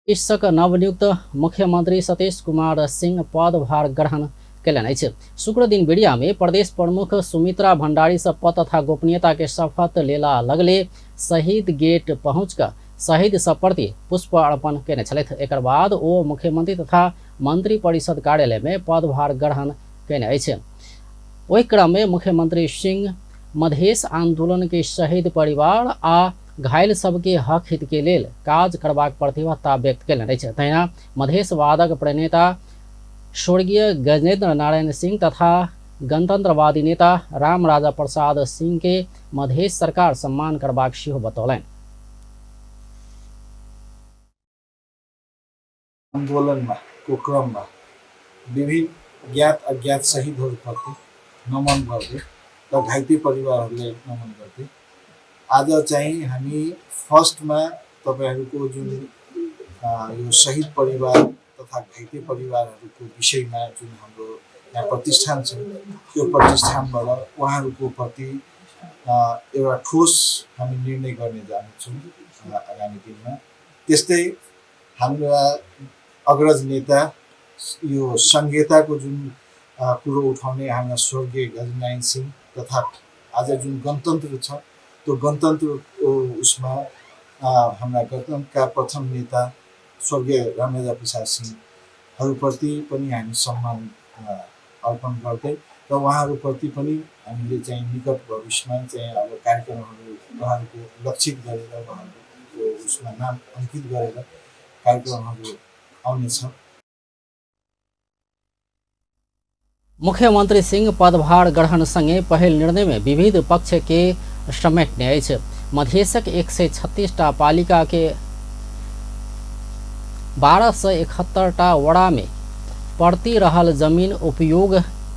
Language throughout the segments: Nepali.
शीर्षक नवनियुक्त मुख्यमंत्री सतीश कुमार सिंह पदभार ग्रहण कैलन अछि। शुक्र दिन मीडिया में प्रदेश प्रमुख सुमित्रा भंडारी शपथ तथा गोपनीयता के शपथ लेला लगले शहीद गेट पहुंचकर शहीद सब प्रति पुष्प अर्पण केने छलथि। एकर बाद ओ मुख्यमंत्री तथा मंत्री परिषद कार्यालय में पदभार ग्रहण केने अछि। ओहि क्रम में मुख्यमंत्री सिंह मधेश आंदोलन के शहीद परिवार आ घायल सबके हक हित के लेल काज करबाक प्रतिबद्धता व्यक्त केलनि अछि। तहिना मधेश वादक प्रणेता स्वर्गीय गजेंद्र नारायण सिंह तथा गणतंत्रवादी नेता राम राजा प्रसाद सिंह के मधेश सरकार सम्मान करबाक सेहो बतौलनि। आन्दोलनमा को क्रममा विभिन्न ज्ञात अज्ञात शहीदहरूप्रति नमन गर्दै र घाइते परिवारहरूलाई नमन गर्दै आज चाहिँ हामी फर्स्टमा तपाईहरुको जुन यो शहीद परिवार तथा घाइते परिवारहरूको विषयमा जुन हाम्रो यहाँ प्रतिष्ठान छ त्यो प्रतिष्ठानबाट उहाँहरूको प्रति एउटा ठोस हामी निर्णय गर्ने जानेछौँ आगामी दिनमा। त्यस्तै हाम्रा अग्रज नेता यो संहिताको जुन कुरो उठाउने हाम्रा स्वर्गीय गजेन्द्र सिंह तथा आज जुन गणतन्त्र छ त्यो गणतन्त्रको उसमा हाम्रा गणतन्त्रका प्रथम नेता स्वर्गीय रामराजा प्रसाद सिंहहरूप्रति पनि हामी सम्मान अर्पण गर्दै र उहाँहरूप्रति पनि हामीले चाहिँ निकट भविष्यमा चाहिँ अब कार्यक्रमहरू उहाँहरूको लक्षित गरेर उहाँहरूको उसमा नाम अंकित गरेर कार्यक्रमहरू आउनेछ। मुख्यमंत्री सिंह पदभार ग्रहण संगे पहिल निर्णय में विविध पक्ष के समेटने अछि। मधेशक 136 टा पालिका के 1271 टा वड़ा में पड़ती रहल जमीन उपयोग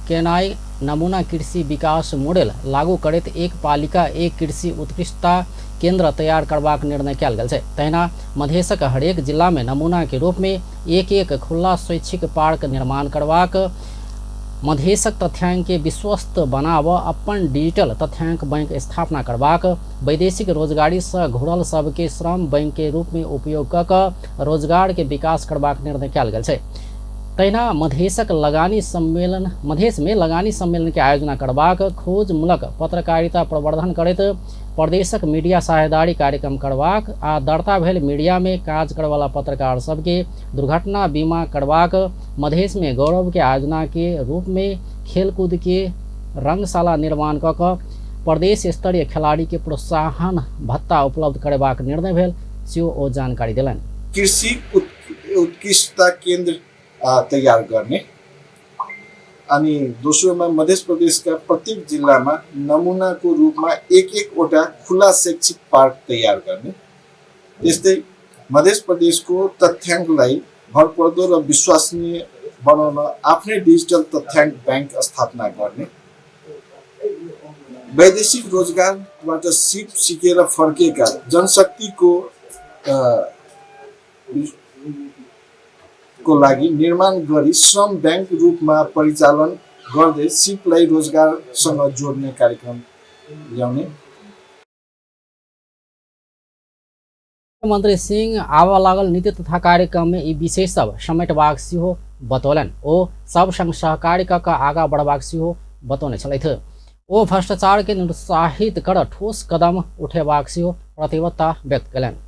केनाई नमूना कृषि विकास मॉडल लागू करैत एक पालिका एक कृषि उत्कृष्टता केंद्र तैयार करबाक निर्णय कयल गेल छै। तहिना मधेशक हरेक जिला में नमूना के रूप में एक खुला शैक्षिक पार्क निर्माण करबाक, मधेशक तथ्यांक के विश्वस्त बनाब, अपन डिजिटल तथ्यांक बैंक स्थापना करबाक, वैदेशिक रोजगारी से घुरल सबके श्रम बैंक के रूप में उपयोग क रोजगार के विकास करबाक निर्णय कयल गेल छै। तहिना मधेश में लगानी सम्मेलन के आयोजना करबाक, खोज मूलक पत्रकारिता प्रवर्धन करैत प्रदेशक मीडिया साझेदारी कार्यक्रम करबाक आ दर्ता भेल मीडिया में काज करवाला पत्रकार सबके दुर्घटना बीमा करबाक, मधेश में गौरव के आयोजना के रूप में खेलकूद के रंगशाला निर्माण क प्रदेश स्तरीय खिलाड़ी के प्रोत्साहन भत्ता उपलब्ध करबाक निर्णय भेल सेहो ओ जानकारी देलनि। कृषि उत्कृष्टता केंद्र तैयार गर्ने अनि दोस्रोमा मध्य प्रदेशका प्रत्येक जिल्लामा नमुनाको रूपमा एक-एकवटा खुला शैक्षिक पार्क तैयार गर्ने, त्यस्तै मध्य प्रदेशको तथ्याङ्कलाई भरपर्दो र विश्वसनीय बनाउन आफ्नै डिजिटल तथ्याङ्क बैंक स्थापना गर्ने, वैदेशिक रोजगारबाट सिकेर फर्केका जनशक्तिको को लागि निर्माण गरी श्रम बैंक रूपमा परिचालन गर्दै सिपलाई रोजगारसँग जोड्ने कार्यक्रम ल्याउने। मुख्यमंत्री सिंह आवा लागल नीति तथा कार्यक्रम में ई विषय सब समेटबाक सेहो बतौलनि। ओ सब संग सहकारी क आगा बढ़बाक सेहो बतौने छलथि। ओ भ्रष्टाचार के निरुत्साहित कर ठोस कदम उठेबाक सेहो प्रतिबद्धता व्यक्त कयलनि।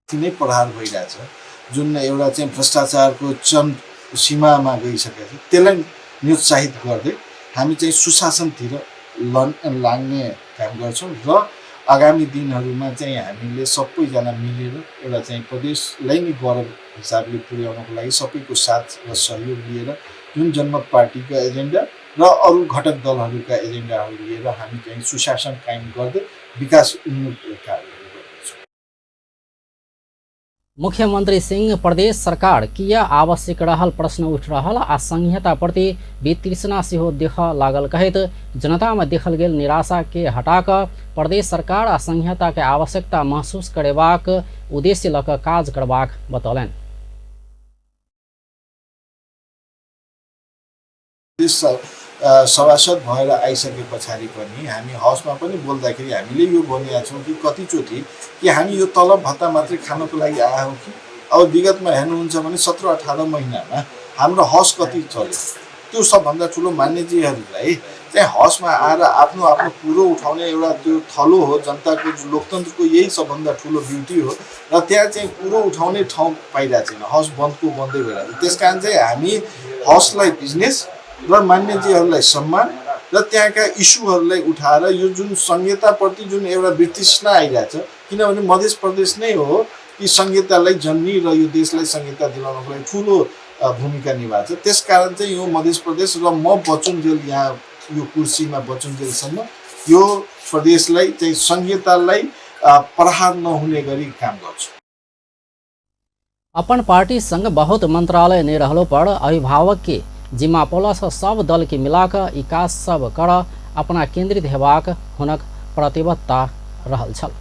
नै प्रहार भइरहेछ जुन एउटा चाहिँ भ्रष्टाचारको चरम सीमामा गइसकेको छ, त्यसलाई निरुत्साहित गर्दै हामी चाहिँ सुशासनतिर लाग्ने काम गर्छौँ र आगामी दिनहरूमा चाहिँ हामीले सबैजना मिलेर एउटा चाहिँ प्रदेशलाई नै गौरव हिसाबले पुर्याउनको लागि सबैको साथ र सहयोग लिएर जुन जनमत पार्टीको एजेन्डा र अरू घटक दलहरूका एजेन्डाहरू लिएर हामी चाहिँ सुशासन कायम गर्दै विकास उन्मुख कार्य। मुख्यमंत्री सिंह प्रदेश सरकार किया आवश्यक रहल प्रश्न उठ रहल आ संहिता प्रति वितृष्णा सेहो देख लागल कहैत जनता में देखल गेल निराशा के हटाक प्रदेश सरकार आ संहिता के आवश्यकता महसूस करेबाक उद्देश्य लक काज करबाक बतौलनि। सभासद भएर आइसके पछाडि पनि हामी हाउसमा पनि बोल्दाखेरि हामीले यो भनिरहेका छौँ कि कतिचोटि कि हामी यो तलब भत्ता मात्रै खानको लागि आए हो कि अब विगतमा हेर्नुहुन्छ भने 17-18 महिनामा हाम्रो हस कति चल्यो। त्यो सबभन्दा ठुलो मान्यजीहरूलाई चाहिँ हसमा आएर आफ्नो आफ्नो कुरो उठाउने एउटा त्यो थलो हो। जनताको लोकतन्त्रको यही सबभन्दा ठुलो ब्युटी हो र त्यहाँ चाहिँ कुरो उठाउने ठाउँ पाइरहेको छैन। हस बन्दको बन्दै भइरहेको छ। त्यस कारण चाहिँ हामी हसलाई बिजनेस र मान्यजीहरूलाई सम्मान र त्यहाँका इस्युहरूलाई उठाएर यो जुन संहिताप्रति जुन एउटा वितृष्णा आइरहेछ, किनभने मध्य प्रदेश नै हो कि संहितालाई जन्मी र यो देशलाई संहिता दिलाउनको लागि ठुलो भूमिका निभाएको छ। त्यस कारण चाहिँ यो मध्य प्रदेश र म बचुन्जेल यहाँ यो कुर्सीमा बचुन्जेलसम्म यो प्रदेशलाई चाहिँ संहितालाई प्रहार नहुने गरी काम गर्छु। अपन पार्टी संग बहुत मंत्रालय नहीं रहलो पर अभिभावक के जिम्मा पौलस सब दल के मिलाकर इकास सब कर अपना केंद्रित हेबाक हुनक प्रतिबद्धता रहल छल।